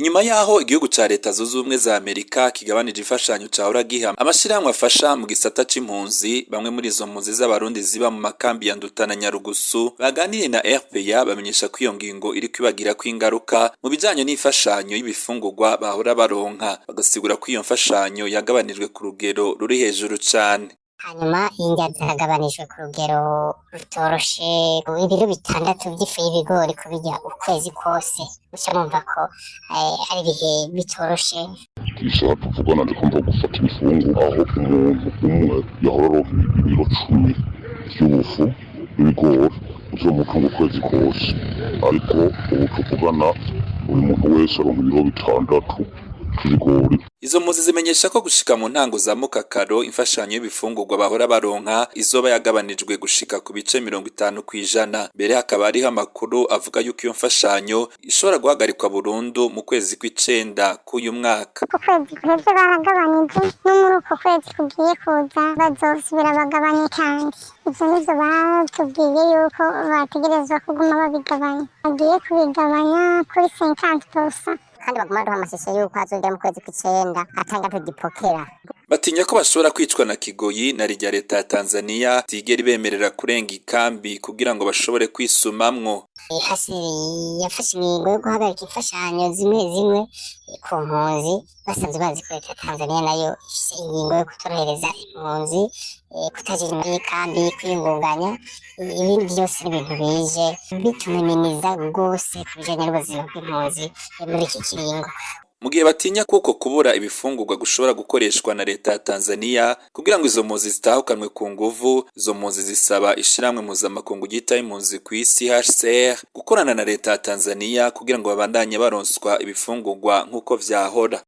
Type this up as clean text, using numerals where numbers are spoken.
Inyuma yaho igihugu ca Leta Zunze Ubumwe za Amerika kigabanije imfashanyo cahora giha amashirahamwe afasha mu gisata c'impunzi, bamwe muri izo mpunzi z'Abarundi ziba mu makambi ya Nduta na Nyarugusu baganiriye na RPA bamenyesha ko iyo ngingo iriko ibagirako ingaruka mu bijanye n'imfashanyo y'ibifungurwa bahora baronka, bagasigura ko iyo mfashanyo yagabanijwe ku rugero ruri hejuru cane. Hanyuma indya zaragabanijwe ku rugero rutoroshe. Ibiro 6 vy'ifu y'ibigori kubirya ukwezi kose, muca mumva ko ari ibihe bitoroshe. Isaha tuvugana ndiko mva gufata imfungurwa, aho umuntu umwe yahora aronka ibiro 10 vy'ubufu bw'ibigori uzomutunga ukwezi kose, ariko ubu tuvugana buri muntu wese aronka ibiro 6 vy'ibigori. Izo mpunzi zimenyesha ko gushika mu ntango za mukakaro imfashanyo y'ibifungurwa bahora baronka izoba yagabanijwe gushika ku bice 50%. Mbere hakaba hariho amakuru avuga yuko iyo mfashanyo ishobora guhagarikwa burundu mu kwezi kw'icenda k'uyu mwaka. Ku kwezi guheze baragabanije, no muri uku kwezi kugiye kuza bazosubira bagabanye kandi. Ivyo nivyo batubwiye, yuko bategerezwa kuguma babigabanya, bagiye kubigabanya kuri 50%. Kandi baguma baduha amasese yuko azogera mu kwezi kw'icenda atanga tugipokera. Batinya ko bashobora kwicwa na kigoyi na rirya leta ya Tanzania itigera ibemerera kurenga ikambi kugira ngo bashobore kwisumamwo. HCR yafashe ingingo yo guhagarika imfashanyo zimwe zimwe ku mpunzi, basanzwe bazi ko leta ya Tanzania nayo ifise ingingo yo kutorohereza impunzi, kutaja inyuma y'ikambi, kwiyungunganya. Ibindi vyose n'ibintu bije bituminimiza rwose ku bijanye n'ubuzima bw'impunzi muri iki kiringo. Mu gihe batinya kuko kubura ibifungurwa gushobora gukoreshwa na leta ya Tanzania kugira ngo izo mpunzi zitahukanwe ku nguvu, izo mpunzi zisaba ishirahamwe mpuzamakungu ryitaho impunzi kw'isi HCR gukorana na leta ya Tanzania kugira ngo babandanye baronswa ibifungurwa nk'uko vyahora.